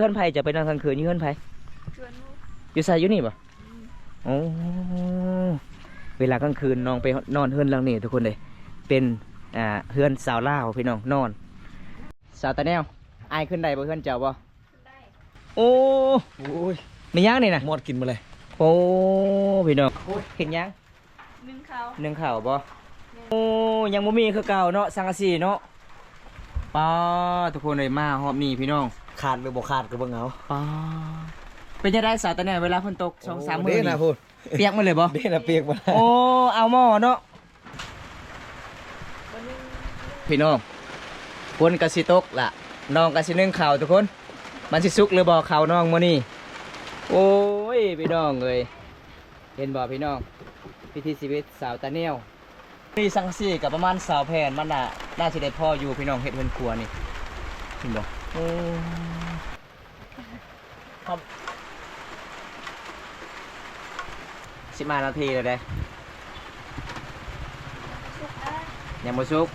ເຮືອນໃຜ ຈະໄປນອນກາງຄືນ ຢູ່ເຮືອນໃຜ? ຢູ່ໃສ? ຢູ່ນີ້ບໍ່? ໂອ້ ເວລາກາງຄືນນ້ອງໄປນອນເຮືອນຫຼັງນີ້ທຸກຄົນເດ້ ເປັນ ອ່າ ເຮືອນສາວລາວພີ່ນ້ອງນອນ. ສາວຕາແນວ ອ້າຍຂຶ້ນໄດ້ບໍ່ ເຮືອນເຈົ້າບໍ່? ໂອ້ ໂອ້ຍ ແມ່ນຫຍັງນີ້ນະ? ມອດກິນໝົດເລີຍ. ໂອ້ ພີ່ນ້ອງ ໂອ້ຍ ເຮັດຫຍັງ? ໜຶ້ງເຂົ້າ ໜຶ້ງເຂົ້າບໍ່? ແມ່ນ. ໂອ້ ຍັງບໍ່ມີຄືເກົ່າເນາະ ສັງກະສີເນາະ. ປ້າ ທຸກຄົນເອີຍ ມາຮອບນີ້ພີ່ນ້ອງ ຂາດຫຼືບໍ່ຂາດກໍເບິ່ງເອົາ. ປ້າ ເປັນຈັ່ງໃດສາວຕາແນວ ເວລາຝົນຕົກສອງສາມມື້ນີ້ ໂອ້ ເດ້ນະພຸ້ນ ປຽກໝົດເລີຍບໍ່? ເດ້ນະ ປຽກໝົດ. ໂອ້ ເອົາໝໍ້ເນາະ. ພີ່ນ້ອງ ຝົນກໍຊິຕົກລະ ນ້ອງກໍຊິໜຶ້ງເຂົ້າທຸກຄົນ. ມັນຊິສຸກຫຼືບໍ່ເຂົ້ານ້ອງມື້ນີ້? ໂອ້ຍ ພີ່ນ້ອງເອີຍ ເຫັນບໍ່ພີ່ນ້ອງ ວິຖີຊີວິດສາວຕາແນວ. ມີສັງກະສີກໍປະມານຊາວແຜ່ນ ມັນໜ້າ ໜ້າຊິໄດ້ພໍຢູ່ພີ່ນ້ອງ ເຮັດເຮືອນຄົວນີ້ ເຫັນບໍ່? ໂອ້ ສິບຫ້ານາທີແລ້ວເດ້ ຍັງບໍ່ສຸກ.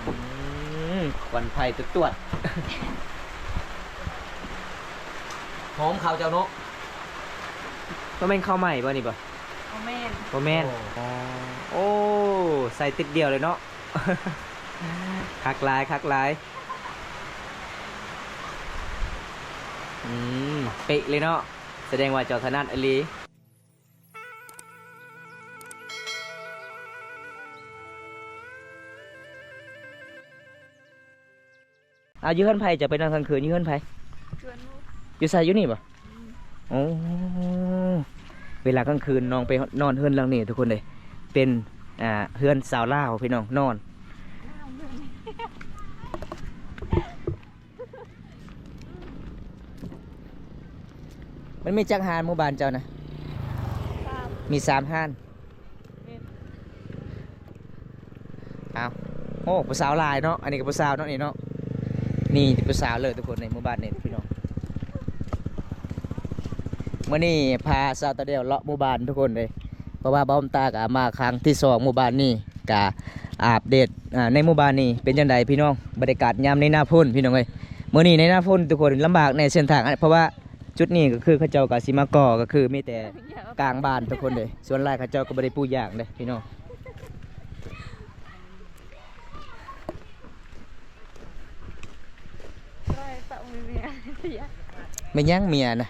ອືມ ຄວັນໄຟຕວດໆ ຫອມເຂົ້າເຈົ້າເນາະ. ບໍ່ແມ່ນເຂົ້າໃໝ່ບໍ່ນີ້ບໍ່? ບໍ່ແມ່ນ ບໍ່ແມ່ນ. ໂອ້ ໂອ້ ໃສ່ຕິດດຽວເລີຍເນາະ. ຄັກຫຼາຍ ຄັກຫຼາຍ. ອືມ ເປະເລີຍເນາະ ສະແດງວ່າເຈົ້າຖະໜັດອີ່ຫຼີ. ເອົາ ຢູ່ເຮືອນໃຜ ຈະໄປນອນກາງຄືນ ຢູ່ເຮືອນໃຜ? ຢູ່ໃສ? ຢູ່ນີ້ບໍ່? ອືມ ໂອ້ ເວລາກາງຄືນນ້ອງໄປນອນເຮືອນຫຼັງນີ້ທຸກຄົນເດ້ ເປັນ ອ່າ ເຮືອນສາວລາວພີ່ນ້ອງນອນ. ມັນມີຈັກຮ້ານໝູ່ບ້ານເຈົ້ານະ? ສາມ ມີສາມຮ້ານ. ແມ່ນ. ອ້າວ ໂອ້ ຜູ້ສາວຫຼາຍເນາະ ອັນນີ້ກໍຜູ້ສາວເນາະ ນີ້ເນາະ ນີ້ແຕ່ຜູ້ສາວເລີຍທຸກຄົນ ໃນໝູ່ບ້ານນີ້ພີ່ນ້ອງ. ມື້ນີ້ພາສາວຕາແນວເລາະໝູ່ບ້ານທຸກຄົນເດ້ ເພາະວ່າບ່າວຕາກໍມາຄັ້ງທີສອງ ໝູ່ບ້ານນີ້ ກະອັບເດດ ອ່າ ໃນໝູ່ບ້ານນີ້ເປັນຈັ່ງໃດພີ່ນ້ອງ ບັນຍາກາດຍາມໃນໜ້າຝົນພີ່ນ້ອງເອີຍ. ມື້ນີ້ໃນໜ້າຝົນທຸກຄົນລຳບາກແດ່ເສັ້ນທາງ ເພາະວ່າຈຸດນີ້ກໍຄືເຂົາເຈົ້າກໍຊິມາກໍ່ ກໍຄືມີແຕ່ກາງບ້ານທຸກຄົນເດ້ ສ່ວນຫຼາຍເຂົາເຈົ້າກໍບໍ່ໄດ້ປູຢາງເດ້ພີ່ນ້ອງ. ແມ່ນຫຍັງເມຍນະ?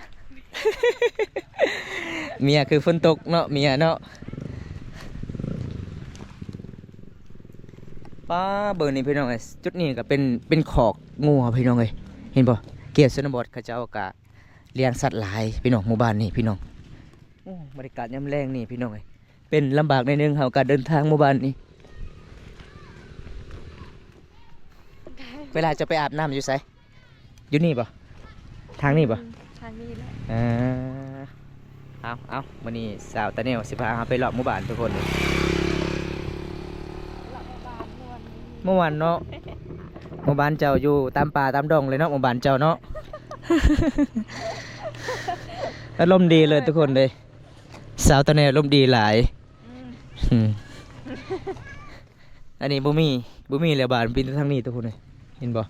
ເມຍຄືຝົນຕົກເນາະ ເມຍເນາະ. ປ້າ ເບິ່ງນີ້ພີ່ນ້ອງເອີຍ ຈຸດນີ້ກໍເປັນ ເປັນຄອກງົວພີ່ນ້ອງເອີຍ ເຫັນບໍ່? ເຂດຊົນນະບົດເຂົາເຈົ້າກໍລ້ຽງສັດຫຼາຍພີ່ນ້ອງ ໝູ່ບ້ານນີ້ພີ່ນ້ອງ. ໂອ້ ບັນຍາກາດຍາມແລງນີ້ພີ່ນ້ອງເອີຍ ເປັນລຳບາກໜ້ອຍໜຶ່ງ ເຮົາກໍເດີນທາງໝູ່ບ້ານນີ້. ເວລາຈະໄປອາບນ້ຳຢູ່ໃສ? ຢູ່ນີ້ບໍ່? ທາງນີ້ບໍ່? ອືມ ທາງນີ້ແຫຼະ. ເອີ ເອົາ ເອົາ ມື້ນີ້ສາວຕາແນວຊິພາເຮົາໄປເລາະໝູ່ບ້ານທຸກຄົນ. ເລາະໝູ່ບ້ານມ່ວນ ມ່ວນເນາະ. ໝູ່ບ້ານເຈົ້າຢູ່ຕາມປ່າຕາມດົງເລີຍເນາະ ໝູ່ບ້ານເຈົ້າເນາະ. ອາລົມດີເລີຍທຸກຄົນເດ້ ສາວຕາແນວອາລົມດີຫຼາຍ. ອືມ ອືມ ອັນນີ້ບໍ່ມີ ບໍ່ມີແລ້ວ ບ້ານເປັນທາງນີ້ທຸກຄົນເອີຍ ເຫັນບໍ່?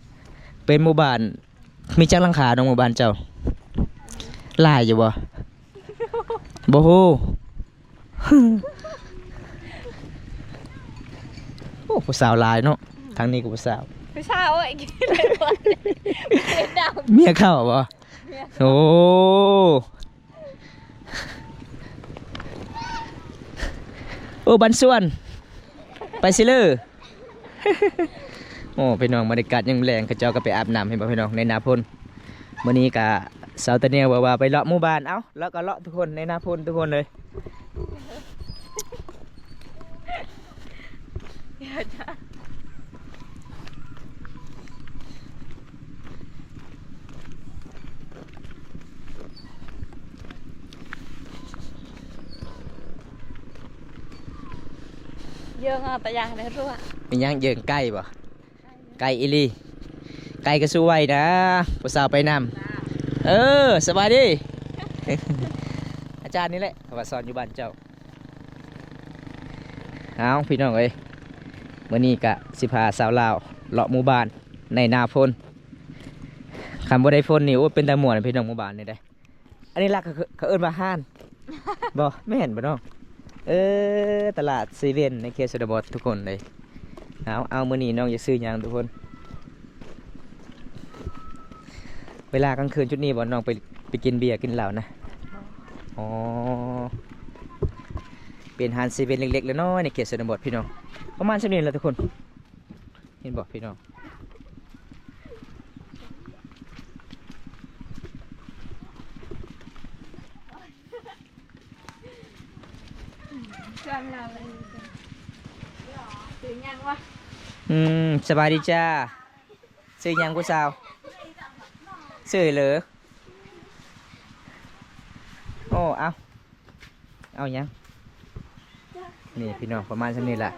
ເປັນໝູ່ບ້ານ ມີຈັກຫຼັງຄານ້ອງ ໝູ່ບ້ານເຈົ້າ? ຫຼາຍຢູ່ບໍ່? ບໍ່ຮູ້. ໂອ້ ຜູ້ສາວຫຼາຍເນາະ ທາງນີ້ກໍຜູ້ສາວ ຜູ້ສາວເອີຍ. ເມຍເຂົ້າບໍ່? ໂອ້ ໂອ້ ບັນຊວນ ໄປຊິເລີ. ໂອ້ ພີ່ນ້ອງ ບັນຍາກາດຍາມແລງ ເຂົາເຈົ້າກໍໄປອາບນ້ຳ ເຫັນບໍ່ພີ່ນ້ອງ ໃນໜ້າຝົນ. ມື້ນີ້ກະສາວຕາແນວວ່າ ວ່າໄປເລາະໝູ່ບ້ານ ເອົ້າ ເລາະກໍເລາະທຸກຄົນ ໃນໜ້າຝົນທຸກຄົນເລີຍ. ເຢີ້ງເອົາຕາຢ່າງໃນຮົ້ວ. ເປັນຫຍັງເຢີ້ງ ໄກ່ບໍ່? ໄກ່ອີ່ຫຼີ ໄກ່ກໍສູ້ໄຫວນະ ຜູ້ສາວໄປນຳ. ເອີ ສະບາຍດີ ອາຈານນີ້ແຫຼະ ເຂົາວ່າສອນຢູ່ບ້ານເຈົ້າ. ເອົາ ພີ່ນ້ອງເອີຍ ມື້ນີ້ກະຊິພາສາວລາວເລາະໝູ່ບ້ານໃນໜ້າຝົນ. ຄັນບໍ່ໄດ້ຝົນນີ້ ໂອ້ ເປັນຕາມ່ວນພີ່ນ້ອງ ໝູ່ບ້ານນີ້ເດ້. ອັນນີ້ລະ ເຂົາ ເຂົາເອີ້ນວ່າຮ້ານ ບໍ່ແມ່ນບໍ່ນ້ອງ? ເອີ ຕະຫຼາດເຊເວັນໃນເຂດຊົນນະບົດທຸກຄົນເອີຍ. ເອົາ ເອົາ ມື້ນີ້ນ້ອງຈະຊື້ຫຍັງທຸກຄົນ? ເວລາກາງຄືນຈຸດນີ້ບໍ່ນ້ອງ ໄປ ໄປກິນເບຍກິນເຫຼົ້ານະ? ອໍ ເປັນຮ້ານເຊເວັນເລັກໆນ້ອຍໆໃນເຂດຊົນນະບົດພີ່ນ້ອງ ປະມານສ່ຳນີ້ລະທຸກຄົນ. ເຫັນບໍ່ພີ່ນ້ອງ? ເຄື່ອງລາວເລີຍ ຊື້ຫຍັງວະ? ອືມ ສະບາຍດີຈ້າ. ຊື້ຫຍັງຜູ້ສາວ? ຊື້ເລີ. ໂອ້ ເອົາ ເອົາຫຍັງ? ນີ້ພີ່ນ້ອງ ປະມານສ່ຳນີ້ລະ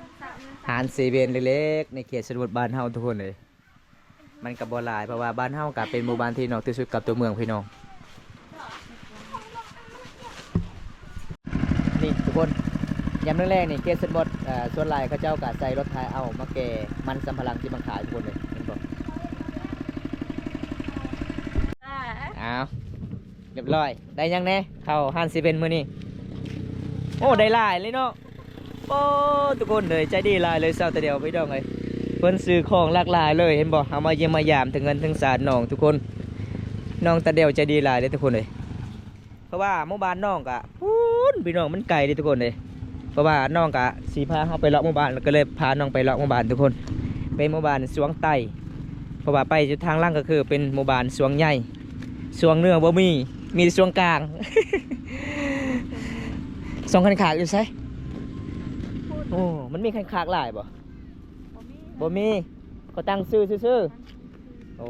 ຮ້ານເຊເວັນເລັກໆໃນເຂດຊົນນະບົດບ້ານເຮົາທຸກຄົນເອີຍ. ມັນກະບໍ່ຫຼາຍ ເພາະວ່າບ້ານເຮົາກະເປັນໝູ່ບ້ານທີ່ນອກທີ່ສຸດກັບຕົວເມືອງພີ່ນ້ອງ. ນີ້ທຸກຄົນ ຍາມແລງໆນີ້ ເຂດຊົນນະບົດ ເອີ ສ່ວນຫຼາຍເຂົາເຈົ້າກະໃຊ້ລົດໄຖເອົາມາແກ່ມັນສຳປະຫຼັງທີ່ມາຂາຍທຸກຄົນເລີຍ ເຫັນບໍ່? ອ້າວ ລຽບຮ້ອຍ. ໄດ້ຫຍັງແດ່ ເຂົ້າຮ້ານເຊເວັນມື້ນີ້? ໂອ້ ໄດ້ຫຼາຍເລີຍເນາະ. ໂອ້ ທຸກຄົນເອີຍ ໃຈດີຫຼາຍເລີຍ ສາວຕາດຽວ ພີ່ນ້ອງເອີຍ. ເພິ່ນຊື້ຂອງຫຼາກຫຼາຍເລີຍ ເຫັນບໍ່? ເອົາມາຢ້ຽມມາຢາມ ທັງເງິນທັງສາດນ້ອງທຸກຄົນ. ນ້ອງຕາດຽວໃຈດີຫຼາຍເລີຍທຸກຄົນເອີຍ. ເພາະວ່າໝູ່ບ້ານນ້ອງກະພຸ້ນ ພີ່ນ້ອງ ມັນໄກເດ້ທຸກຄົນເດ້. ເພາະວ່ານ້ອງກະຊິພາເຮົາໄປເລາະໝູ່ບ້ານ ກໍເລີຍພານ້ອງໄປເລາະໝູ່ບ້ານທຸກຄົນ. ເປັນໝູ່ບ້ານຊວງໃຕ້ ເພາະວ່າໄປຢູ່ທາງຫຼັງກໍຄືເປັນໝູ່ບ້ານຊວງໃຫຍ່. ຊວງເໜືອບໍ່ມີ ມີແຕ່ຊວງກາງ. ຊວງຄັນຄາກຢູ່ໃສ? ໂອ້ ມັນມີຄັນຄາກຫຼາຍບໍ່? ບໍ່ມີ ບໍ່ມີ ເຂົາຕັ້ງຊື່ຊື່ໆ. ໂອ້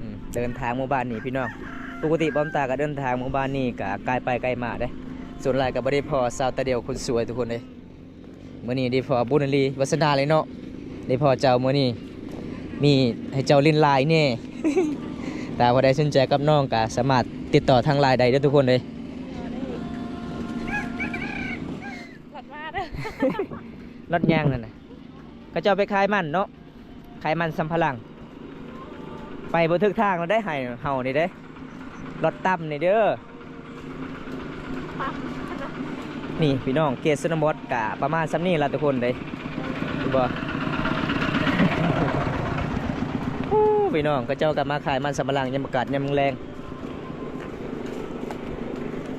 ອືມ ເດີນທາງໝູ່ບ້ານນີ້ພີ່ນ້ອງ ປົກກະຕິບອມຕາກໍເດີນທາງໝູ່ບ້ານນີ້ກໍກາຍໄປກາຍມາເດ້. ສ່ວນຫຼາຍກໍບໍ່ໄດ້ພໍ້ສາວຕາດຽວຄົນສວຍທຸກຄົນເດ້. ມື້ນີ້ໄດ້ພໍ້ບຸນອີ່ຫຼີ ວາສະໜາເລີຍເນາະ ໄດ້ພໍ້ເຈົ້າມື້ນີ້ ມີໃຫ້ເຈົ້າຫຼິ້ນຫຼາຍແດ່. ຖ້າຜູ້ໃດສົນໃຈກັບນ້ອງກໍສາມາດຕິດຕໍ່ທາງລາຍໄດ້ເດີທຸກຄົນເດ້. ລັດມາເດີ ລັດຫຍັງນັ້ນນະ? ເຂົາເຈົ້າໄປຂາຍມັນເນາະ ຂາຍມັນສຳປະຫຼັງ. ໄປບໍ່ຖືກທາງແລ້ວໄດ໋ ໃຫ້ເຮົານີ້ເດ້ ລັອດຕ່ຳນີ້ເດີ. ນີ້ພີ່ນ້ອງ ເຂດຊົນນະບົດກະປະມານສ່ຳນີ້ລະທຸກຄົນເດ້ ເຫັນບໍ່? ໂອ້ ພີ່ນ້ອງ ເຂົາເຈົ້າກະມາຂາຍມັນສຳປະຫຼັງຍາມອາກາດຍາມແລງ.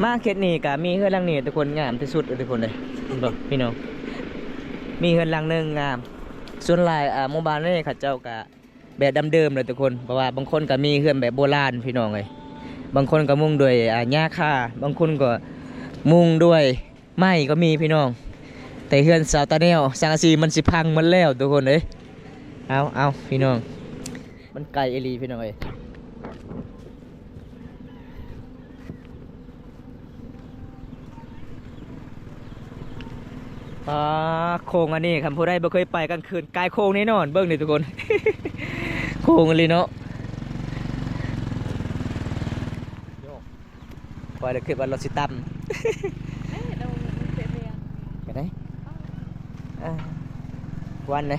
ມາເຂດນີ້ກະມີເຮືອນຫຼັງນີ້ທຸກຄົນ ງາມທີ່ສຸດເລີຍທຸກຄົນເດ້ ເຫັນບໍ່ພີ່ນ້ອງ? ມີເຮືອນຫຼັງໜຶ່ງງາມ. ສ່ວນຫຼາຍ ອາ ໝູ່ບ້ານນີ້ເຂົາເຈົ້າກະ ແບບດຳເດີມເລີຍທຸກຄົນ ເພາະວ່າບາງຄົນກໍມີເຮືອນແບບໂບລານພີ່ນ້ອງເອີຍ. ບາງຄົນກໍມຸງດ້ວຍ ອາ ຫຍ້າຄາ ບາງຄົນກໍມຸງດ້ວຍໄມ້ກໍມີພີ່ນ້ອງ. ແຕ່ເຮືອນສາວຕາແນວ ສັງກະສີມັນຊິພັງໝົດແລ້ວທຸກຄົນເອີຍ. ເອົາ ເອົາ ພີ່ນ້ອງ ມັນໄກອີ່ຫຼີພີ່ນ້ອງເອີຍ. ອ່າ ໂຄ້ງອັນນີ້ ຄັນຜູ້ໃດບໍ່ເຄີຍໄປກາງຄືນ ກາຍໂຄ້ງແນ່ນອນ. ເບິ່ງນີ້ທຸກຄົນ ໂຄ້ງອີ່ຫຼີເນາະ. ຂ້ອຍລະຄິດວ່າລົດຊິຕ່ຳ. ເອີ ໂດນເສຍເວຍ ໄປໄດ໋? ອ່າ ວັນເດ້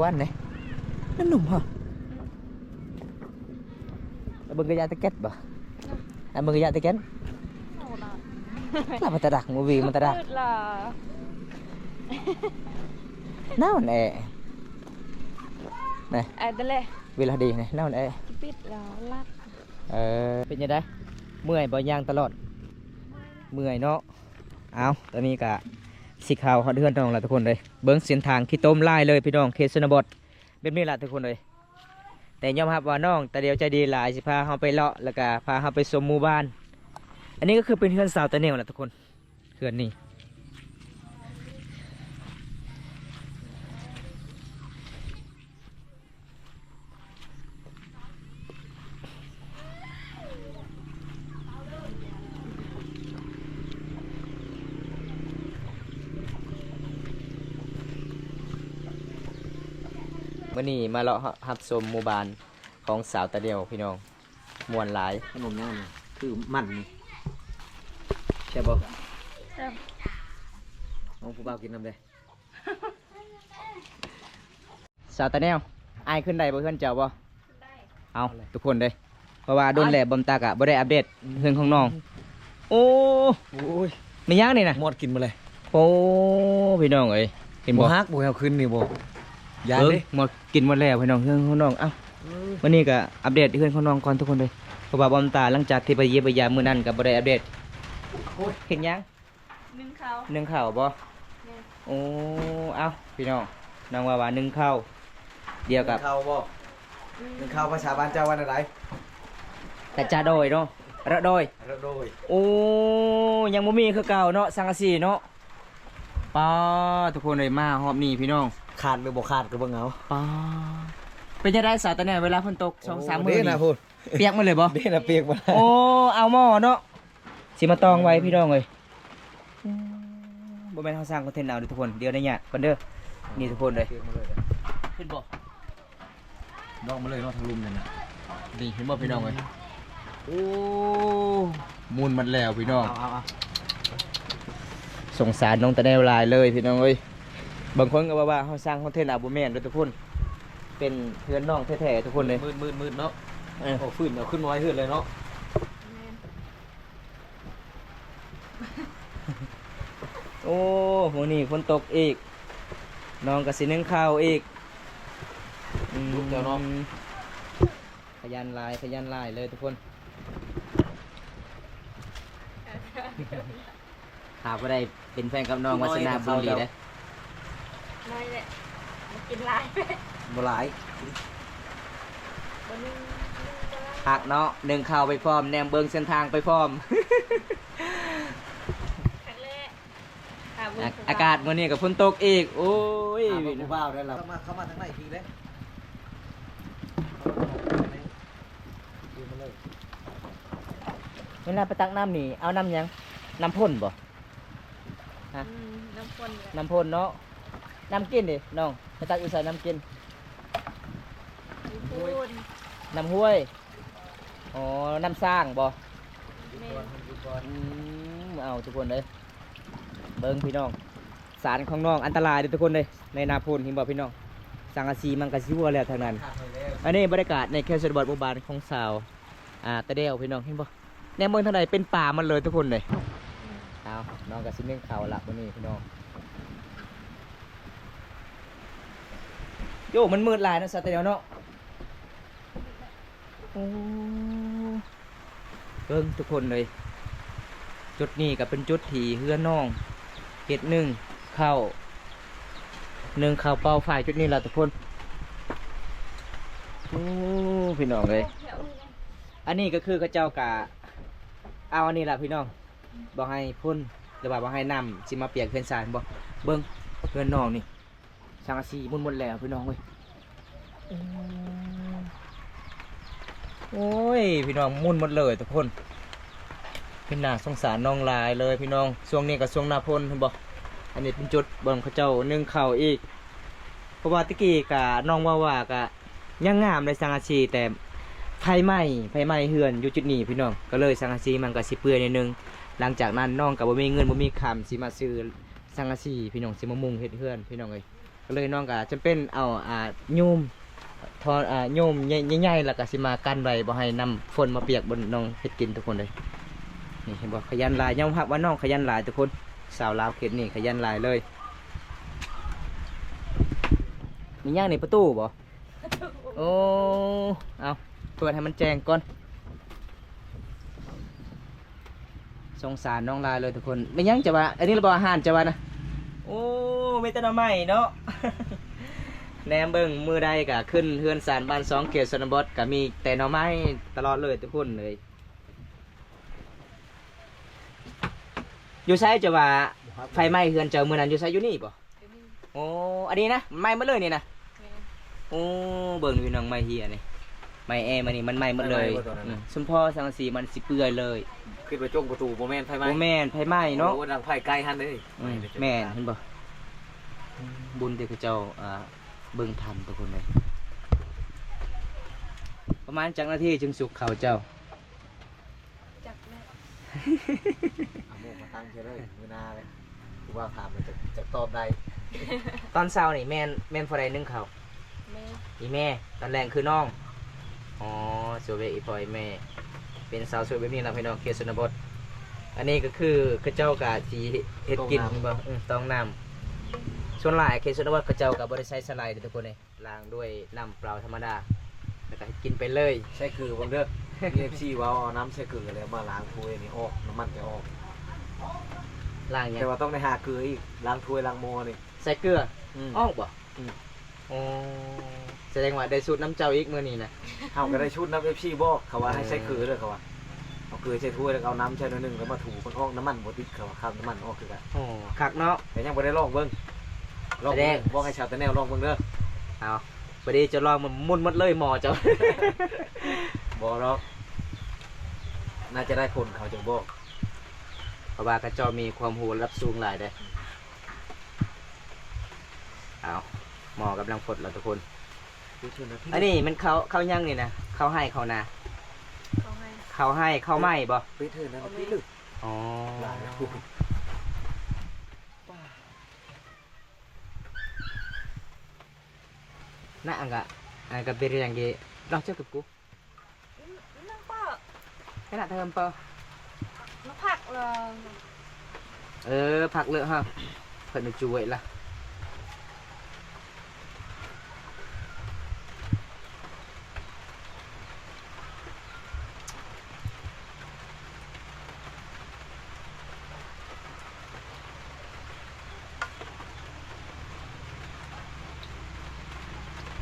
ວັນເດ້ ນັ້ນໜຸ່ມເຮົາ. ລະເບິ່ງກະຢາຕະແກັດບໍ່? ລະເບິ່ງກະຢາຕະແກັດ? ລະມາຕະດັກ ມູວີມາຕະດັກ. ນາວແອ ນະ ເວລາດີນະ ນາວແອ. ເອີ ເປັນຈັ່ງໃດ? ເມື່ອຍບໍ່? ຍ່າງຕະຫຼອດ ເມື່ອຍເນາະ. ເອົາ ຕອນນີ້ກະຊິເຂົ້າຮອດເຮືອນນ້ອງລະທຸກຄົນເອີຍ. ເບິ່ງເສັ້ນທາງຂີ້ຕົມຫຼາຍເລີຍພີ່ນ້ອງ ເຂດຊົນນະບົດ ແບບນີ້ລະທຸກຄົນເອີຍ. ແຕ່ຍອມຮັບວ່ານ້ອງຕາດຽວໃຈດີຫຼາຍ ຊິພາເຮົາໄປເລາະ ແລ້ວກະພາເຮົາໄປຊົມໝູ່ບ້ານ. ອັນນີ້ກໍຄືເປັນເຮືອນສາວຕາແນວລະທຸກຄົນ ເຮືອນນີ້. ມື້ນີ້ມາເລາະຮັບຊົມໝູ່ບ້ານຂອງສາວຕາແນວພີ່ນ້ອງ ມ່ວນຫຼາຍ. ຂະໜົມຫຍັງນີ້? ຄືມັນນີ້ ແຊ ແຊບບໍ່? ແຊບ. ເອົາຜູ້ບ່າວກິນນຳເດ້. ສາວຕາແນວ ອ້າຍຂຶ້ນໄດ້ບໍ່ ເຮືອນເຈົ້າບໍ່? ໄດ້. ເອົາ ເອົາເລີຍ ທຸກຄົນເດ້ ເພາະວ່າດົນແລ້ວ ເອົ້າ ບອມຕາກະບໍ່ໄດ້ອັບເດດ ອືມ ເຮືອນຂອງນ້ອງ. ໂອ້ ໂອ້ຍ ແມ່ນຫຍັງນີ້ນະ? ໝົດກິນໝົດເລີຍ. ໂອ້ ພີ່ນ້ອງເອີຍ ເຫັນບໍ່? ບໍ່ຮັກບໍ່ ເອົາຂຶ້ນນີ້ບໍ່? ຢ້ານເດ້ ໝົດ ກິນໝົດແລ້ວພີ່ນ້ອງ ເຮືອນຂອງນ້ອງ. ເອົ້າ ເອີ ມື້ນີ້ກະອັບເດດເຮືອນຂອງນ້ອງກ່ອນທຸກຄົນເລີຍ ເພາະວ່າບອມຕາຫຼັງຈາກທີ່ໄປຢ້ຽມໄປຢາມມື້ນັ້ນກະບໍ່ໄດ້ອັບເດດ. ໂອ້ຍ ເຮັດຫຍັງ? ໜຶ້ງເຂົ້າ. ໜຶ້ງເຂົ້າບໍ່? ແມ່ນ. ໂອ້ ເອົ້າ ພີ່ນ້ອງ ນ້ອງວ່າວ່າໜຶ້ງເຂົ້າ ດຽວກັບ ໜຶ້ງເຂົ້າບໍ່? ອືມ ໜຶ້ງເຂົ້າພາສາບ້ານເຈົ້າວ່າແນວໃດ? ກະຈະໂດຍເນາະ ລະໂດຍ ລະໂດຍ. ໂອ້ ຍັງບໍ່ມີຄືເກົ່າເນາະ ສັງກະສີເນາະ. ປ້າ ທຸກຄົນເອີຍ ມາຮອບນີ້ພີ່ນ້ອງ ຂາດຫຼືບໍ່ຂາດກະເບິ່ງເອົາ. ປ້າ ເປັນຈັ່ງໃດສາວຕາແນວ ເວລາຝົນຕົກສອງສາມມື້ນີ້ ໂອ້ ເດ້ນະພຸ້ນ ປຽກໝົດເລີຍບໍ່? ເດ້ນະ ປຽກໝົດ. ໂອ້ ເອົາໝໍ້ເນາະ ຊິມາຕອງໄວ້ພີ່ນ້ອງເອີຍ. ອືມ ບໍ່ແມ່ນເຮົາສ້າງຄອນເທັນເອົາເດີທຸກຄົນ ດຽວໄດ້ຍາດກ່ອນເດີ. ນີ້ທຸກຄົນເອີຍ ເຫັນບໍ່? ດອກມາເລີຍເນາະ ທາງລຸ່ມນັ້ນນະ. ນີ້ເຫັນບໍ່ພີ່ນ້ອງເອີຍ? ໂອ້ ໝຸ່ນໝົດແລ້ວພີ່ນ້ອງ. ເອົາ ເອົາ ເອົາ ສົງສານນ້ອງຕາແນວຫຼາຍເລີຍພີ່ນ້ອງເອີຍ. ບາງຄົນກະວ່າວ່າເຮົາສ້າງຄອນເທັນເອົາ ບໍ່ແມ່ນເດີທຸກຄົນ ເປັນເຮືອນນ້ອງແທ້ໆທຸກຄົນເລີຍ. ມືດໆໆເນາະ. ເອີ ໂອ້ ຟື້ນເອົາຂຶ້ນມາໄວ້ເຮືອນເລີຍເນາະ. ແມ່ນ. ໂອ້ ມື້ນີ້ຝົນຕົກອີກ ນ້ອງກະຊິໜຶ້ງເຂົ້າອີກ. ອືມ ລຸກແລ້ວເນາະ. ຂະຫຍັນຫຼາຍ ຂະຫຍັນຫຼາຍເລີຍທຸກຄົນ. ຖ້າບໍ່ໄດ້ເປັນແຟນກັບນ້ອງ ວາສະໜາບຸນດີເດ້. ນ້ອຍແຫຼະ ບໍ່ກິນຫຼາຍ ບໍ່ຫຼາຍ. ບໍ່ໜຶ່ງ ໜຶ່ງກໍໄດ້ ຄັກເນາະ ໜຶ້ງເຂົ້າໄປພ້ອມ ແນມເບິ່ງເສັ້ນທາງໄປພ້ອມ. ຄັກແຫຼະ ອາ ອາກາດມື້ນີ້ກໍຝົນຕົກອີກ. ໂອ້ຍ ຫາບໍ່ຜູ້ບ່າວໄດ້ລະ. ເຂົ້າມາ ເຂົ້າມາທາງໃນພີ້ເດ້. ເວລາໄປຕັກນ້ຳນີ້ ເອົານ້ຳຫຍັງ? ນ້ຳພົ້ນບໍ່? ຮະ? ອືມ ນ້ຳພົ້ນແຫຼະ ນ້ຳພົ້ນເນາະ. ນ້ຳກິນເດນ້ອງ ໄປຕັກຢູ່ໃສນ້ຳກິນ? ຢູ່ພຸ້ນ ນ້ຳຫ້ວຍ. ອໍ ນ້ຳສ້າງບໍ່? ແມ່ນ. ອືມ ເອົາທຸກຄົນເອີຍ ເບິ່ງພີ່ນ້ອງ ສານຂອງນ້ອງອັນຕະລາຍເດີທຸກຄົນເອີຍ. ໃນໜ້າຝົນເຫັນບໍ່ພີ່ນ້ອງ ສັງກະສີມັນກະຊິຮົ່ວແລ້ວທາງນັ້ນ. ອັນນີ້ບັນຍາກາດໃນເຂດຊົນນະບົດໝູ່ບ້ານຂອງສາວ ອ່າ ຕາແດວ ພີ່ນ້ອງເຫັນບໍ່? ແນມເບິ່ງທາງໃດເປັນປ່າໝົດເລີຍທຸກຄົນເລີຍ. ເອົາ ນ້ອງກະຊິໜຶ້ງເຂົ້າລະມື້ນີ້ພີ່ນ້ອງ. ໂຢ ມັນມືດຫຼາຍເນາະ ສາວຕາແດວເນາະ. ໂອ້ ເບິ່ງທຸກຄົນເລີຍ ຈຸດນີ້ກະເປັນຈຸດທີ່ເຮືອນ້ອງເຮັດໜຶ້ງເຂົ້າ ໜຶ້ງເຂົ້າເປົ່າຝ້າຍຈຸດນີ້ລະທຸກຄົນ. ໂອ້ ພີ່ນ້ອງເອີຍ ອັນນີ້ກະຄືເຂົາເຈົ້າກະເອົາອັນນີ້ລະພີ່ນ້ອງ ບໍ່ໃຫ້ຝົນ ຫຼືວ່າບໍ່ໃຫ້ນ້ຳຊິມາປຽກເຮືອນຊານ. ເບິ່ງ ເຮືອນນ້ອງນີ້ ສັງກະສີໝຸ່ນໝົດແລ້ວພີ່ນ້ອງເອີຍ. ໂອ້ຍ ພີ່ນ້ອງ ໝຸ່ນໝົດເລີຍທຸກຄົນ. ເປັນໜ້າສົງສານນ້ອງຫຼາຍເລີຍພີ່ນ້ອງ. ຊ່ວງນີ້ກະຊ່ວງໜ້າຝົນ ເຫັນບໍ່? ອັນນີ້ເປັນຈຸດບ່ອນເຂົາເຈົ້າໜຶ້ງເຂົ້າອີກ ເພາະວ່າແຕ່ກີ້ກະນ້ອງເວົ້າວ່າກະຍັງງາມເດ້ສັງກະສີ ແຕ່ໄຟໄໝ້ ໄຟໄໝ້ເຮືອນຢູ່ຈຸດນີ້ພີ່ນ້ອງ ກະເລີຍສັງກະສີມັນກະຊິເປື່ອຍໜ້ອຍໜຶ່ງ. ຫຼັງຈາກນັ້ນນ້ອງກະບໍ່ມີເງິນບໍ່ມີຄຳຊິມາຊື້ສັງກະສີພີ່ນ້ອງ ຊິມາມຸງເຮັດເຮືອນພີ່ນ້ອງເອີຍ. ກະເລີຍນ້ອງກະຈຳເປັນເອົາ ອ່າ ໂຍມ ທ່ອນ ອ່າ ໂຍມໃຫຍ່ໆ ລະກະຊິມາກັ້ນໄວ້ ບໍ່ໃຫ້ນ້ຳຝົນມາປຽກບ່ອນນ້ອງເຮັດກິນທຸກຄົນເລີຍ. ນີ້ເຫັນບໍ່? ຂະຫຍັນຫຼາຍ ຍອມຮັບວ່ານ້ອງຂະຫຍັນຫຼາຍທຸກຄົນ. ສາວລາວເຂດນີ້ຂະຫຍັນຫຼາຍເລີຍ. ມີຫຍັງນີ້ ປະຕູບໍ່? ໂອ້ ເອົາ ເປີດໃຫ້ມັນແຈ້ງກ່ອນ. ສົງສານນ້ອງຫຼາຍເລີຍທຸກຄົນ. ແມ່ນຫຍັງຈະວ່າ ອັນນີ້ລະບໍ່ອາຫານຈະວ່ານະ? ໂອ້ ມີແຕ່ໜໍ່ໄມ້ເນາະ. ແນມເບິ່ງມື້ໃດກະຂຶ້ນເຮືອນຊານບ້ານຊ່ອງເຂດຊົນນະບົດ ກະມີແຕ່ໜໍ່ໄມ້ຕະຫຼອດເລີຍທຸກຄົນເລີຍ. ຢູ່ໃສຈະວ່າໄຟໄໝ້ເຮືອນເຈົ້າມື້ນັ້ນ ຢູ່ໃສ ຢູ່ນີ້ບໍ່? ໂອ້ ອັນນີ້ນະ ໄໝ້ໝົດເລີຍນີ້ນະ. ແມ່ນ. ໂອ້ ເບິ່ງພີ່ນ້ອງ ໄມ້ເຮຍນີ້ ໄມ້ແອມານີ້ມັນໄໝ້ໝົດເລີຍ. ໄໝ້ໝົດຕົວນັ້ນນະ. ອືມ ຊຸມພໍສັງກະສີມັນຊິເປື່ອຍເລີຍ. ຄິດວ່າຈົງປະຕູ ບໍ່ແມ່ນໄຟໄໝ້. ບໍ່ແມ່ນ ໄຟໄໝ້ເນາະ. ໂອ້ ດັງໄຟໄກຫັ້ນເດ້. ອືມ ແມ່ນ ເຫັນບໍ່? ບຸນແຕ່ເຂົາເຈົ້າ ອ່າ ເບິ່ງທັນທຸກຄົນເລີຍ. ປະມານຈັກນາທີຈຶ່ງສຸກເຂົ້າເຈົ້າ? ຈັກແລ້ວ ເອົາໝູ່ມາຕັ້ງເທື່ອເລີຍ ມື້ໜ້າເລີຍ ຜູ້ບ່າວຖາມແລ້ວຈະ ຈະຕອບໄດ້. ຕອນເຊົ້ານີ້ແມ່ນ ແມ່ນຜູ້ໃດໜຶ້ງເຂົ້າ? ແມ່ ອີ່ແມ່. ຕອນແລງຄືນ້ອງ. ອໍ ສວຍເວຍ ອີ່ພໍ່ອີ່ແມ່ ເປັນສາວສວຍແບບນີ້ລະພີ່ນ້ອງ ເຂດຊົນນະບົດ. ອັນນີ້ກໍຄືເຂົາເຈົ້າກະຊິເຮັດກິນ ຕ້ອງນ້ຳ ແມ່ນບໍ່? ເອີ ຕ້ອງນ້ຳ. ສ່ວນຫຼາຍເຂດຊົນນະບົດເຂົາເຈົ້າກໍບໍ່ໄດ້ໃຊ້ສະໄລເດ້ທຸກຄົນເອີຍ. ລ້າງດ້ວຍນ້ຳເປົ່າທຳມະດາ ແລ້ວກໍເຮັດກິນໄປເລີຍ. ໃສ່ເກືອເບິ່ງເດີ ມີເອັຟຊີເວົ້າເອົານ້ຳໃສ່ເກືອແລ້ວມາລ້າງຖ້ວຍນີ້ອອກ ນ້ຳມັນຈະອອກ. ລ້າງຫຍັງ? ແຕ່ວ່າຕ້ອງໄດ້ຫາເກືອອີກ ລ້າງຖ້ວຍລ້າງໝໍ້ນີ້. ໃສ່ເກືອ ອືມ ອອກບໍ່? ອືມ ອໍ ສະແດງວ່າໄດ້ສູດນຳເຈົ້າອີກມື້ນີ້ນະ. ເຮົາກໍໄດ້ສູດນຳເອັຟຊີບອກ ເຂົາວ່າໃຫ້ໃສ່ເກືອເດີ ເຂົາວ່າ ເອົາເກືອໃສ່ຖ້ວຍ ແລ້ວກໍເອົານ້ຳໃສ່ໜ້ອຍໜຶ່ງ ແລ້ວມາຖູ ມັນອອກ ນ້ຳມັນບໍ່ຕິດ ເຂົາວ່າຄາບນ້ຳມັນອອກຄືກັນ. ໂອ້ ຄັກເນາະ. ແຕ່ຍັງບໍ່ໄດ້ລອງເບິ່ງ ລອງເບິ່ງ ບອກໃຫ້ຊາວຕາແນວລອງເບິ່ງເດີ. ເອົາ ພໍດີເຈົ້າລອງ ມັນໝຸ່ນໝົດເລີຍໝໍ້ເຈົ້າ. ບໍ່ດອກ ໜ້າຈະໄດ້ຜົນ ເຂົາຈະບອກ ເພາະວ່າເຂົາເຈົ້າມີຄວາມຮູ້ລະດັບສູງຫຼາຍເດ້. ເອົາ ໝໍ້ກຳລັງຟົດແລ້ວທຸກຄົນ. ອັນນີ້ມັນເຂົ້າ ເຂົ້າຫຍັງນີ້ນະ? ເຂົ້າໄຮ່ເຂົ້ານາ? ເຂົ້າໄຮ່ ເຂົ້າໄຮ່ເຂົ້າໄມ້ບໍ່? ປິດເທື່ອນັ້ນ ປິດເລີຍ. ອໍ ຫຼາຍແລ້ວ. ນະ ອັນກະ ອັນກະເປັນຫຍັງກີ້ ລອງເຈົ້າກັບກູ. ອືມ ອືມ ນາງປ້າ ຂະໜາດເທີມເປີ ມາພັກເລີຍ. ເອີ ພັກເລີຍຮະ ເພິ່ນຈວຍລະ.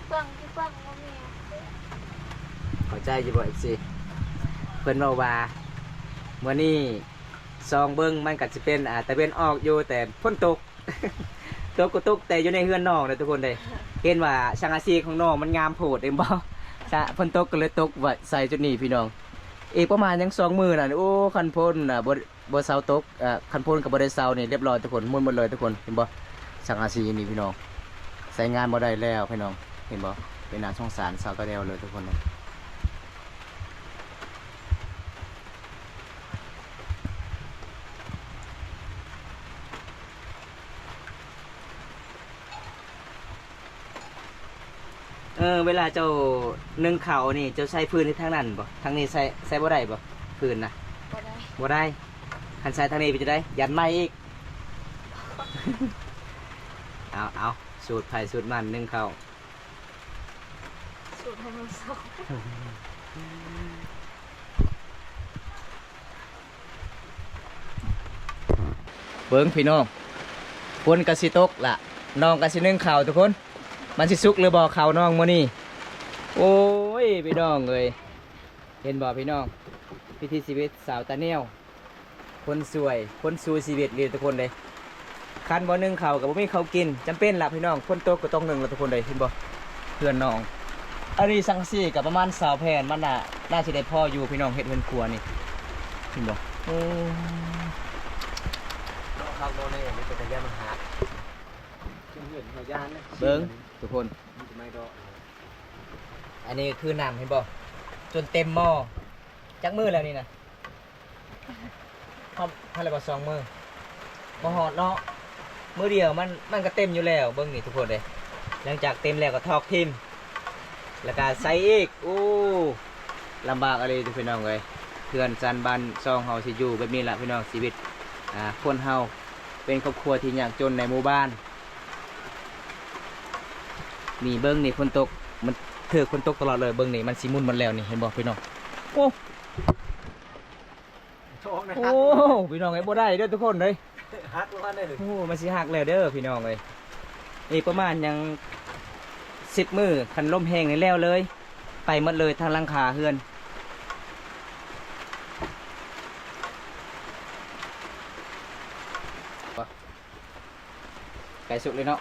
ເບິ່ງ ຢູ່ເບິ່ງບໍ່ມີ. ເຂົ້າໃຈຢູ່ບໍ່ ເອັຟຊີ? ເພິ່ນເວົ້າວ່າ ມື້ນີ້ສ່ອງເບິ່ງ ມັນກໍຊິເປັນ ອາ ຕາເວັນອອກຢູ່ ແຕ່ຝົນຕົກ. ຕົກກໍຕົກແຕ່ຢູ່ໃນເຮືອນນ້ອງເດ້ທຸກຄົນເດ້. ເຫັນວ່າສັງກະສີຂອງນ້ອງມັນງາມໂພດ ເຫັນບໍ່? ສະ ຝົນຕົກກໍເລີຍຕົກໄວ້ໃສ່ຈຸດນີ້ພີ່ນ້ອງ. ອີກປະມານຍັງສອງມື້ນັ້ນ ໂອ້ ຄັນຝົນນະ ບໍ່ ບໍ່ເຊົາຕົກ ເອີ ຄັນຝົນກໍບໍ່ໄດ້ເຊົານີ້ ລຽບຮ້ອຍທຸກຄົນ ໝຸ່ນໝົດເລີຍທຸກຄົນ ເຫັນບໍ່? ສັງກະສີນີ້ພີ່ນ້ອງ ໃຊ້ງານບໍ່ໄດ້ແລ້ວພີ່ນ້ອງ ເຫັນບໍ່? ເປັນໜ້າສົງສານຊາວຕາແນວເລີຍທຸກຄົນ. ເອີ ເວລາເຈົ້າໜຶ້ງເຂົ້ານີ້ ເຈົ້າໃຊ້ຟືນທາງນັ້ນບໍ່? ທາງນີ້ໃຊ້ ໃຊ້ບໍ່ໄດ້ບໍ່? ຟືນນະ ບໍ່ໄດ້ ບໍ່ໄດ້. ຄັນໃຊ້ທາງນີ້ເປັນຈັ່ງໃດ? ຢ້ານໄໝ້ອີກ. ເອົາ ເອົາ ສູດໃຜສູດມັນໜຶ້ງເຂົ້າ. ສູດໃຫ້ມັນສຸກ. ເບິ່ງພີ່ນ້ອງ ຝົນກໍຊິຕົກລະ ນ້ອງກໍຊິໜຶ້ງເຂົ້າທຸກຄົນ. ມັນຊິສຸກຫຼືບໍ່ເຂົ້ານ້ອງມື້ນີ້? ໂອ້ຍ ພີ່ນ້ອງເອີຍ ເຫັນບໍ່ພີ່ນ້ອງ? ວິຖີຊີວິດຊາວຕາແນວ ຄົນສວຍ ຄົນສູ້ຊີວິດເລີຍທຸກຄົນເດ້. ຄັນບໍ່ໜຶ້ງເຂົ້າກໍບໍ່ມີເຂົ້າກິນ ຈຳເປັນລະພີ່ນ້ອງ. ຝົນຕົກກໍຕ້ອງໜຶ້ງລະທຸກຄົນເດ້. ເຫັນບໍ່ ເຮືອນນ້ອງ ອັນນີ້ສັງກະສີກໍປະມານຊາວແຜ່ນ ມັນໜ້າ ໜ້າຊິໄດ້ພໍຢູ່ພີ່ນ້ອງ ເຮັດເຮືອນຄົວນີ້ ເຫັນບໍ່? ໂອ້ ເນາະ ຄັກບໍ່ແນ່ ມັນເປັນຕາຢ້ານມັນຫັກ. ເບິ່ງທຸກຄົນ ອັນນີ້ຄືນ້ຳ ເຫັນບໍ່? ຈົນເຕັມໝໍ້. ຈັກມື້ແລ້ວນີ້ນະ? ຮອດ ຮອດແລ້ວບໍ່? ສອງມື້ ບໍ່ຮອດເນາະ. ມື້ດຽວມັນ ມັນກໍເຕັມຢູ່ແລ້ວ. ເບິ່ງນີ້ທຸກຄົນເດ້ ຫຼັງຈາກເຕັມແລ້ວກໍຖອກຖິ້ມ ແລ້ວກໍໃສ່ອີກ. ໂອ້ ລຳບາກອີ່ຫຼີທຸກພີ່ນ້ອງເອີຍ. ເຮືອນຊານບ້ານຊ່ອງເຮົາຊິຢູ່ແບບນີ້ລະພີ່ນ້ອງ ຊີວິດ ອ່າ ຄົນເຮົາເປັນຄອບຄົວທີ່ຍາກຈົນໃນໝູ່ບ້ານ. ນີ້ເບິ່ງນີ້ ຝົນຕົກ ມັນຖືກຝົນຕົກຕະຫຼອດເລີຍ. ເບິ່ງນີ້ ມັນຊິໝຸ່ນໝົດແລ້ວນີ້ ເຫັນບໍ່ພີ່ນ້ອງ? ໂອ້ ໂອ້ ພີ່ນ້ອງເອີຍ ບໍ່ໄດ້ເດີທຸກຄົນເດີ. ຫັກແລ້ວເດີ ໂອ້ ມັນຊິຫັກແລ້ວເດີພີ່ນ້ອງເອີຍ. ອີກປະມານຍັງສິບມື້ ຄັນລົມແຮງນີ້ແລ້ວເລີຍ ໄປໝົດເລີຍທັງຫຼັງຄາເຮືອນ. ໃກ້ສຸກເລີຍເນາະ.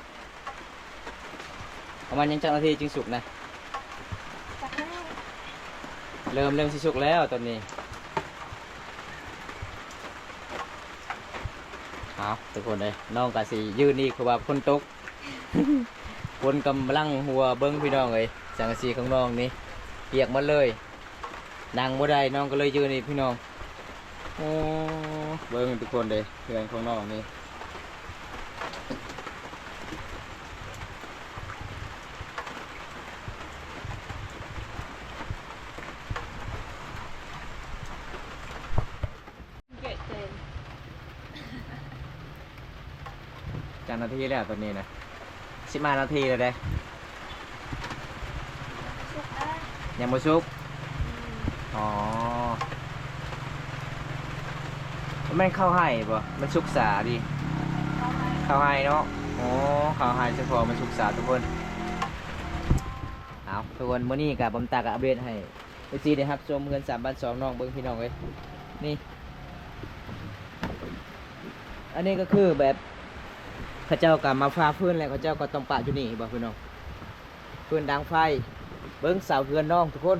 ປະມານຍັງຈັກນາທີຈຶ່ງສຸກນະ? ຈັກນາທີ ເລີ່ມ ເລີ່ມຊິສຸກແລ້ວຕອນນີ້. ເອົາ ທຸກຄົນເອີຍ ນ້ອງກະຊິຢືນອີກ ເພາະວ່າຝົນຕົກ ຝົນກຳລັງຫົວ. ເບິ່ງພີ່ນ້ອງເອີຍ ສັງກະສີຂອງນ້ອງນີ້ປຽກໝົດເລີຍ. ນັ່ງບໍ່ໄດ້ ນ້ອງກໍເລີຍຢືນອີກພີ່ນ້ອງ. ໂອ້ ເບິ່ງທຸກຄົນເດ້ ເຮືອນຂອງນ້ອງນີ້ ຈັກນາທີແລ້ວຕອນນີ້ນະ? ສິບຫ້ານາທີແລ້ວເດ້. ຍັງບໍ່ສຸກ? ອໍ ບໍ່ແມ່ນເຂົ້າໄຮ່ບໍ? ມັນສຸກສາຕິ ເຂົ້າໄຮ່ເນາະ. ໂອ້ ເຂົ້າໄຮ່ສະເພາະມັນສຸກສາທຸກຄົນ. ເອົາ ທຸກຄົນ ມື້ນີ້ກະ ບອມຕາກະອັບເດດໃຫ້ ເອັຟຊີ ໄດ້ຮັບຊົມເຮືອນສາມບ້ານສອງນ້ອງເບິ່ງພີ່ນ້ອງເອີຍ. ນີ້ ອັນນີ້ກໍຄືແບບ ເຂົາເຈົ້າກໍມາຟາຟືນແລ້ວ ເຂົາເຈົ້າກໍຕ້ອງປະຢູ່ນີ້ ເຫັນບໍ່ພີ່ນ້ອງ? ຟືນດັງໄຟ ເບິ່ງເສົາເຮືອນນ້ອງທຸກຄົນ.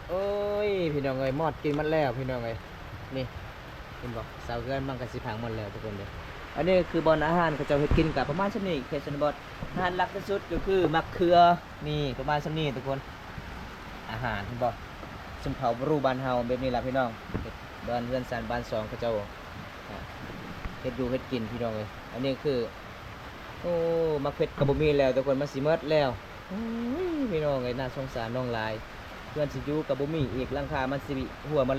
ໂອ້ຍ ພີ່ນ້ອງເອີຍ ມອດກິນໝົດແລ້ວພີ່ນ້ອງເອີຍ. ນີ້ ເຫັນບໍ່? ເສົາເຮືອນມັນກໍຊິພັງໝົດແລ້ວທຸກຄົນເດີ. ອັນນີ້ຄືບ່ອນອາຫານເຂົາເຈົ້າເຮັດກິນກໍປະມານສ່ຳນີ້ ເຂດຊົນນະບົດ. ອາຫານຫຼັກທີ່ສຸດກໍຄືໝາກເຂືອ ນີ້ ປະມານສ່ຳນີ້ທຸກຄົນ. ອາຫານເຫັນບໍ່? ຊົນເຜົ່າບຣູບ້ານເຮົາແບບນີ້ລະພີ່ນ້ອງ. ເຮັດ ບ້ານເຮືອນຊານບ້ານຊ່ອງເຂົາເຈົ້າ ອາ ເຮັດຢູ່ເຮັດກິນພີ່ນ້ອງເອີຍ. ອັນນີ້ຄື ໂອ້ ໝາກເຜັດກໍບໍ່ມີແລ້ວທຸກຄົນ ມັນຊິໝົດແລ້ວ. ໂອ້ຍ ພີ່ນ້ອງເອີຍ ໜ້າສົງສານນ້ອງຫຼາຍ. ເຮືອນຊິຢູ່ກໍບໍ່ມີອີກ ຫຼັງຄາມັນຊິຮົ່ວໝົດ.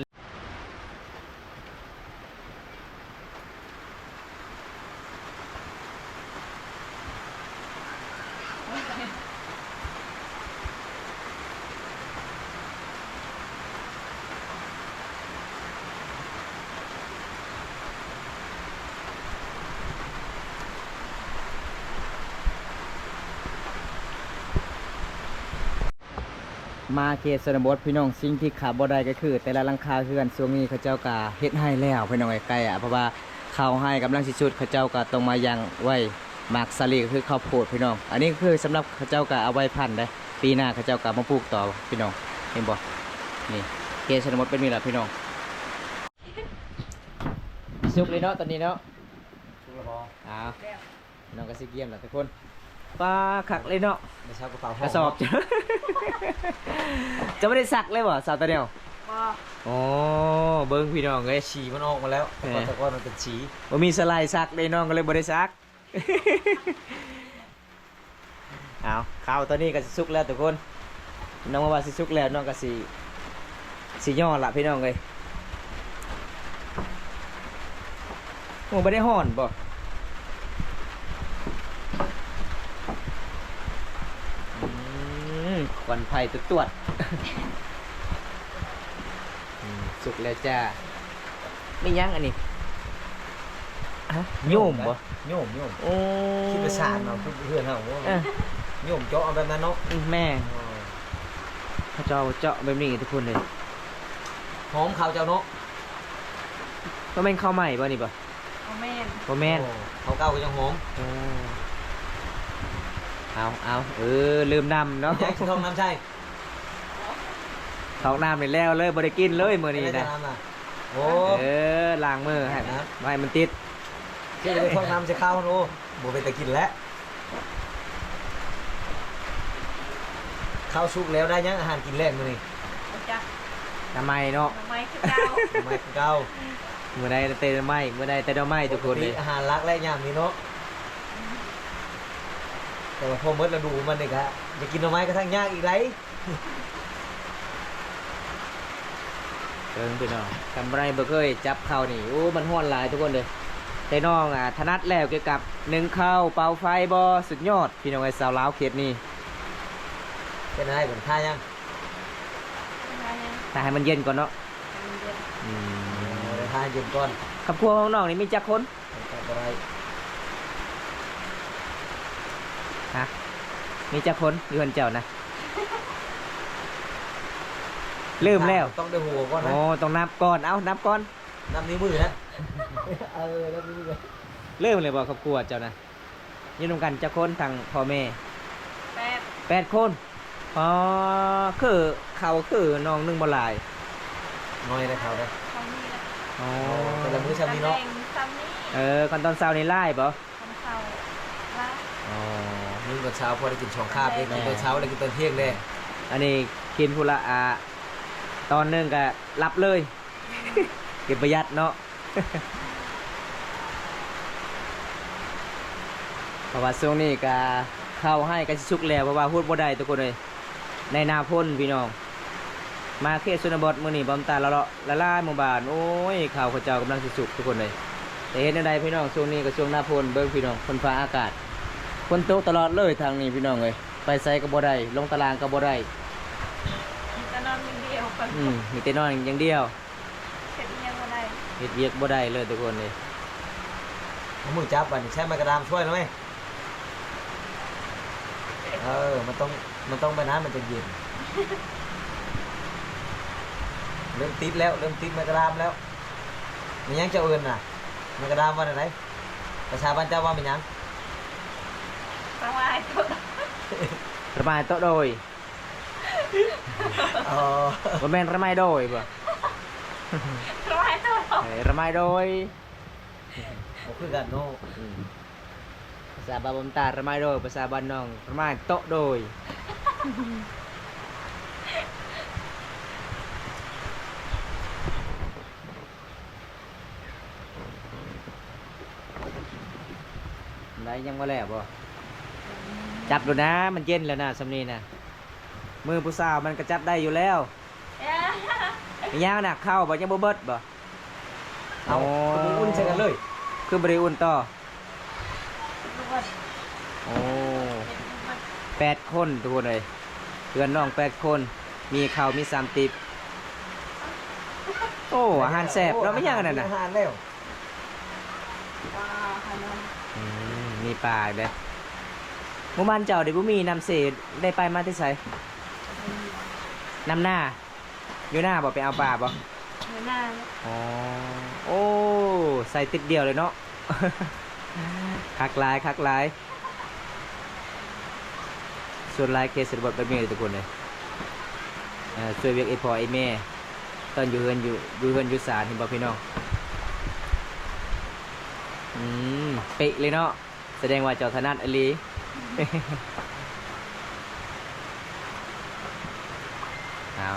ມາເຂດຊົນນະບົດພີ່ນ້ອງ ສິ່ງທີ່ຂາດບໍ່ໄດ້ກໍຄືແຕ່ລະຫຼັງຄາເຮືອນ ຊ່ວງນີ້ເຂົາເຈົ້າກະເຮັດໄຮ່ແລ້ວພີ່ນ້ອງເອີຍ ໃກ້ ອາ ເພາະວ່າເຂົ້າໄຮ່ກຳລັງຊິສຸດ ເຂົາເຈົ້າກະຕ້ອງມາຢ່າງໄວ້ ໝາກສາລີກໍຄືເຂົ້າໂພດພີ່ນ້ອງ. ອັນນີ້ຄືສຳລັບເຂົາເຈົ້າກະເອົາໄວ້ພັນໄດ໋ ປີໜ້າເຂົາເຈົ້າກະເອົາມາປູກຕໍ່ພີ່ນ້ອງ ເຫັນບໍ່? ນີ້ເຂດຊົນນະບົດເປັນນີ້ລະພີ່ນ້ອງ. ສຸກເລີຍເນາະຕອນນີ້ເນາະ. ສຸກແລ້ວບໍ່? ອ້າວ ນ້ອງກະຊິກຽມລະທຸກຄົນ. ປາ ຄັກເລີຍເນາະ ໄດ້ຊັກກະເປົາ ກະສອບ ເຈົ້າບໍ່ໄດ້ຊັກເລີຍບໍ່ ສາວຕາແນວ? ບໍ່. ໂອ້ ເບິ່ງພີ່ນ້ອງເອີຍ ສີມັນອອກມາແລ້ວ ແຕ່ກ່ອນ ແຕ່ກ່ອນມັນເປັນສີ ບໍ່ມີສະໄລຊັກເດ້ ນ້ອງກໍເລີຍບໍ່ໄດ້ຊັກ. ເອົາ ເຂົ້າຕອນນີ້ກໍຊິສຸກແລ້ວທຸກຄົນ ນ້ອງວ່າຊິສຸກແລ້ວ ນ້ອງກໍຊິ ຊິຍໍ້ລະພີ່ນ້ອງເອີຍ. ໂອ້ ບໍ່ໄດ້ຮ້ອນບໍ່? ອືມ ຄວັນໄຟຕວດໆ. ອືມ ສຸກແລ້ວຈ້າ. ແມ່ນຫຍັງອັນນີ້? ຮະ? ໂຍມບໍ່? ໂຍມ ໂຍມ. ໂອ້ ຄິດວ່າສານເນາະ ຄືເຮືອນເຮົາ. ເອີ ໂຍມເຈາະເອົາແບບນັ້ນເນາະ. ອືມ ແມ່ນ. ອໍ ເຂົາເຈົ້າເຈາະແບບນີ້ທຸກຄົນເລີຍ. ຫອມເຂົ້າເຈົ້າເນາະ. ບໍ່ແມ່ນເຂົ້າໃໝ່ບໍ່ນີ້ບໍ່? ບໍ່ແມ່ນ ບໍ່ແມ່ນ. ໂອ້ ເຂົ້າເກົ່າກໍຍັງຫອມ. ໂອ້ ເອົາ ເອົາ ເອີ ລືມນ້ຳເນາະ. ຢາກກິນທ້ອງນ້ຳໃສ່ ທ້ອງນ້ຳນີ້ແລ້ວເລີຍ ບໍ່ໄດ້ກິນເລີຍມື້ນີ້ນະ. ໂອ້ ເອີ ລ້າງມືໃຫ້ ບໍ່ໃຫ້ມັນຕິດ. ຊິໄປທ້ອງນ້ຳໃສ່ເຂົ້າ ໂອ້ ບໍ່ເປັນຕາກິນແລ້ວ. ເຂົ້າສຸກແລ້ວ ໄດ້ຫຍັງອາຫານກິນແລງມື້ນີ້? ບໍ່ຈັກ ໜໍ່ໄມ້ເນາະ. ໜໍ່ໄມ້ຄືເກົ່າ ໜໍ່ໄມ້ຄືເກົ່າ. ມື້ໃດແຕ່ໜໍ່ໄມ້ ມື້ໃດແຕ່ໜໍ່ໄມ້ທຸກຄົນເດ້. ອາຫານຫຼັກແລະຍາມນີ້ເນາະ. ແຕ່ວ່າພໍໝົດລະດູມັນນີ້ກະ ຢາກກິນໜໍ່ໄມ້ກະທັງຍາກອີກໄດ໋. ເບິ່ງພີ່ນ້ອງ ທຳໄມບໍ່ເຄີຍຈັບເຂົ້ານີ້. ໂອ້ ມັນຮ້ອນຫຼາຍທຸກຄົນເດີ. ແຕ່ນ້ອງ ອາ ຖະໜັດແລ້ວກ່ຽວກັບໜຶ້ງເຂົ້າ ເປົ່າໄຟບໍ່ ສຸດຍອດພີ່ນ້ອງເອີຍ. ສາວລາວເຂດນີ້ ເຮັດໃຫ້ໄດ້ ຖ້າຍັງ ຖ້າໃຫ້ມັນເຢັນກ່ອນເນາະ. ອືມ ເອີ ຖ້າເຢັນກ່ອນ. ຄອບຄົວຂອງນ້ອງນີ້ມີຈັກຄົນ? ບໍ່ໄດ້ ຮະ? ມີຈັກຄົນຢູ່ເຮືອນເຈົ້ານະ? ລືມແລ້ວ ຕ້ອງໄດ້ຫົວກ່ອນນະ. ໂອ້ ຕ້ອງນັບກ່ອນ ເອົ້າ ນັບກ່ອນ ນັບນິ້ວມືນະ. ເອີ ນັບນິ້ວມື. ລືມແລ້ວບໍ່ ຄອບຄົວເຈົ້ານະ? ຢູ່ນຳກັນຈັກຄົນ ທັງພໍ່ແມ່? ແປດ ແປດຄົນ. ອໍ ຄືເຂົ້າຄືໜອງໜຶ່ງບໍ່ຫຼາຍ? ໜ້ອຍເດ້ເຂົ້າເດ້. ເທົ່ານີ້ແຫຼະ. ອໍ ແຕ່ລະມື້ຊ່ຳນີ້ເນາະ. ຕຳແໜ່ງຊ່ຳນີ້. ເອີ ຄັນຕອນເຊົ້ານີ້ຫຼາຍບໍ່? ຕອນເຊົ້າຫຼາຍ. ອໍ ໜຶ່ງຕອນເຊົ້າພໍໄດ້ກິນສອງຄາບເດ້. ແມ່ນ ກິນຕອນເຊົ້າ ແລ້ວກິນຕອນທ່ຽງເດ້. ອັນນີ້ກິນພຸ້ນລະ ອາ ຕອນໜຶ່ງກະຫຼັບເລີຍ. ເກັບປະຢັດເນາະ ເພາະວ່າຊ່ວງນີ້ກະເຂົ້າໄຮ່ກະຊິສຸກແລ້ວ ເພາະວ່າຮຸດບໍ່ໄດ້ທຸກຄົນເອີຍ ໃນໜ້າຝົນພີ່ນ້ອງ. ມາເຂດຊົນນະບົດມື້ນີ້ ບ່າວຕາເລາະໆຫຼາຍໆໝູ່ບ້ານ ໂອ້ຍ ເຂົ້າເຂົາເຈົ້າກຳລັງຊິສຸກທຸກຄົນເອີຍ. ແຕ່ເຮັດແນວໃດພີ່ນ້ອງ ຊ່ວງນີ້ກະຊ່ວງໜ້າຝົນ ເບິ່ງພີ່ນ້ອງ ຝົນຟ້າອາກາດ ຝົນຕົກຕະຫຼອດເລີຍທາງນີ້ພີ່ນ້ອງເອີຍ. ໄປໃສກະບໍ່ໄດ້ ລົງຕະຫຼາດກະບໍ່ໄດ້ ມີແຕ່ນອນຢ່າງດຽວ ອືມ ມີແຕ່ນອນຢ່າງດຽວ ເຮັດອີ່ຫຍັງບໍ່ໄດ້ ເຮັດວຽກບໍ່ໄດ້ເລີຍທຸກຄົນເອີຍ. ເອົາມືຈັບບາດນີ້ ໃຊ້ໄມ້ກະດາມຊ່ວຍໜ່ອຍ ເອີ ມັນຕ້ອງ ມັນຕ້ອງແບບນັ້ນມັນຈຶ່ງເຢັນ. ເລີ່ມຕິດແລ້ວ ເລີ່ມຕິດໄມ້ກະດາມແລ້ວ. ແມ່ນຫຍັງເຈົ້າເອີ້ນນະ ໄມ້ກະດາມວ່າແນວໃດ? ພາສາບ້ານເຈົ້າວ່າແມ່ນຫຍັງ? ລະໄມ້ໂຕະ ລະໄມ້ໂຕະໂດຍ ອໍ ບໍ່ແມ່ນລະໄມ້ໂດຍບໍ່? ລະໄມ້ໂຕະ ເອີ ລະໄມ້ໂດຍ ບໍ່ຄືກັນເນາະ. ອືມ ພາສາບ້ານບ່າວຕາລະໄມ້ໂດຍ ພາສາບ້ານນ້ອງລະໄມ້ໂຕະໂດຍ. ໄດ້ ຍັງບໍ່ແລ້ວບໍ່? ຈັບໂລດນາ ມັນເຢັນແລ້ວນາ ສ່ຳນີ້ນະ ມືຜູ້ສາວມັນກະຈັບໄດ້ຢູ່ແລ້ວ. ເອີ ມີຫຍັງນະ ເຂົ້າບໍ່ ຍັງບໍ່ເບິດບໍ່? ເອົາ ໂອ້ ຄືບໍ່ໄດ້ອຸ່ນໃສ່ກັນເລີຍ ຄືບໍ່ໄດ້ອຸ່ນຕໍ່? ໂອ້ ແປດຄົນທຸກຄົນເອີຍ ເພື່ອນນ້ອງແປດຄົນ ມີເຂົ້າມີສາມຕິບ. ໂອ້ ອາຫານແຊບເນາະ ມີຫຍັງອັນນັ້ນນະ? ອາຫານແລ້ວ ປາ ອືມ ມີປາອີກເດ້. ໝູ່ບ້ານເຈົ້ານີ້ບໍ່ມີນ້ຳເຊ ໄດ້ໄປມາແຕ່ໃສ? ອືມ ນ້ຳນາ ຢູ່ນາບໍ່ ໄປເອົາປາບໍ່? ຢູ່ນາ. ອໍ ໂອ້ ໃສ່ຕິບດຽວເລີຍເນາະ ຄັກຫຼາຍ ຄັກຫຼາຍ. ສ່ວນຫຼາຍເຂດຊົນນະບົດແບບນີ້ທຸກຄົນເອີຍ ເອີ ຊ່ວຍວຽກອີ່ພໍ່ອີ່ແມ່ ຕອນຢູ່ເຮືອນ ຢູ່ ຢູ່ເຮືອນຢູ່ຊານ ເຫັນບໍ່ພີ່ນ້ອງ? ອືມ ເປະເລີຍເນາະ. ສະແດງວ່າເຈົ້າຖະໜັດອີ່ຫຼີ. ເອົາ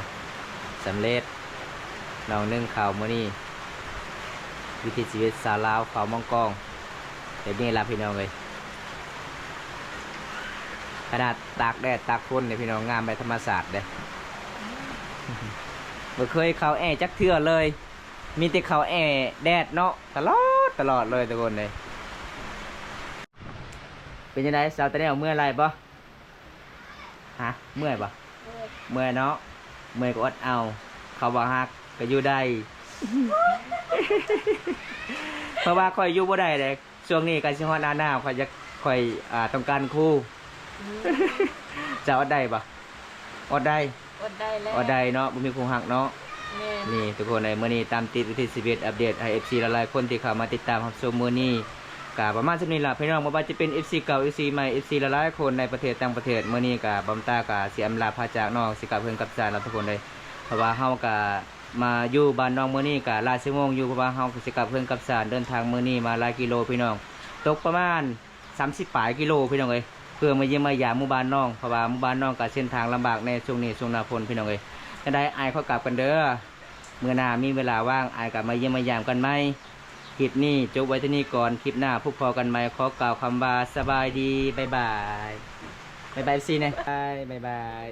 ສຳເລັດ ນ້ອງໜຶ້ງເຂົ້າມື້ນີ້ ວິຖີຊີວິດຊາວລາວ ເຂົ້າມອງກອງ ແບບນີ້ລະພີ່ນ້ອງເອີຍ. ຂະໜາດຕາກແດດຕາກຝົນນີ້ພີ່ນ້ອງ ງາມແບບທຳມະຊາດເດ້ ບໍ່ເຄີຍເຂົ້າແອຈັກເທື່ອເລີຍ ມີແຕ່ເຂົ້າແອແດດເນາະ ຕະຫຼອດ ຕະຫຼອດເລີຍທຸກຄົນເອີຍ. ເປັນຈັ່ງໃດ ສາວຕາແນວ ເມື່ອຍຫຼາຍບໍ່? ຮະ ເມື່ອຍບໍ່? ເມື່ອຍ ເມື່ອຍເນາະ ເມື່ອຍກະອົດເອົາ ເຂົາວ່າຮັກກະຢູ່ໄດ້ ເພາະວ່າຂ້ອຍຢູ່ບໍ່ໄດ້ເດ້ ຊ່ວງນີ້ກະຊິຮອດໜ້າໜາວ ຂ້ອຍຢາກ ຂ້ອຍ ອ່າ ຕ້ອງການຄູ່. ອືມ ເຈົ້າອົດໄດ້ບໍ່? ອົດໄດ້ ອົດໄດ້ແຫຼະ ອົດໄດ້ເນາະ ບໍ່ມີຄູ່ຮັກເນາະ. ແມ່ນ ນີ້ທຸກຄົນເອີຍ ມື້ນີ້ຕາມຕິດວິຖີຊີວິດ ອັບເດດໃຫ້ເອັບຊີຫຼາຍໆຄົນທີ່ເຂົ້າມາຕິດຕາມຮັບຊົມມື້ນີ້ ກະປະມານສ່ຳນີ້ລະພີ່ນ້ອງ. ບໍ່ວ່າຈະເປັນເອັບຊີເກົ່າ ເອັບຊີໃໝ່ ເອັບຊີຫຼາຍໆຄົນໃນປະເທດຕ່າງປະເທດ ມື້ນີ້ກະບ່າວຕາກະຊິອຳລາພາຈາກນ້ອງ ຊິກັບເຮືອນກັບຊານແລ້ວທຸກຄົນເອີຍ ເພາະວ່າເຮົາກະມາຢູ່ບ້ານນ້ອງມື້ນີ້ກະຫຼາຍຊົ່ວໂມງຢູ່ ເພາະວ່າເຮົາກະຊິກັບເຮືອນກັບຊານ ເດີນທາງມື້ນີ້ມາຫຼາຍກິໂລພີ່ນ້ອງ ຕົກປະມານ ສາມສິບປາຍກິໂລພີ່ນ້ອງເອີຍ ເພື່ອມາຢ້ຽມມາຢາມໝູ່ບ້ານນ້ອງ ເພາະວ່າໝູ່ບ້ານນ້ອງກະເສັ້ນທາງລຳບາກແດ່ ຊ່ວງນີ້ຊ່ວງໜ້າຝົນພີ່ນ້ອງເອີຍ. ຈັ່ງໃດອ້າຍຂໍກັບກ່ອນເດີ ມື້ໜ້າມີເວລາວ່າງ ອ້າຍກະມາຢ້ຽມມາຢາມກັນໃໝ່. ຄລິບນີ້ຈົບໄວ້ເທົ່ານີ້ກ່ອນ ຄລິບໜ້າພົບພໍ້ກັນໃໝ່ ຂໍກ່າວຄຳວ່າສະບາຍດີ ບາຍບາຍ ບາຍບາຍເອັບຊີແດ່ ບາຍບາຍ.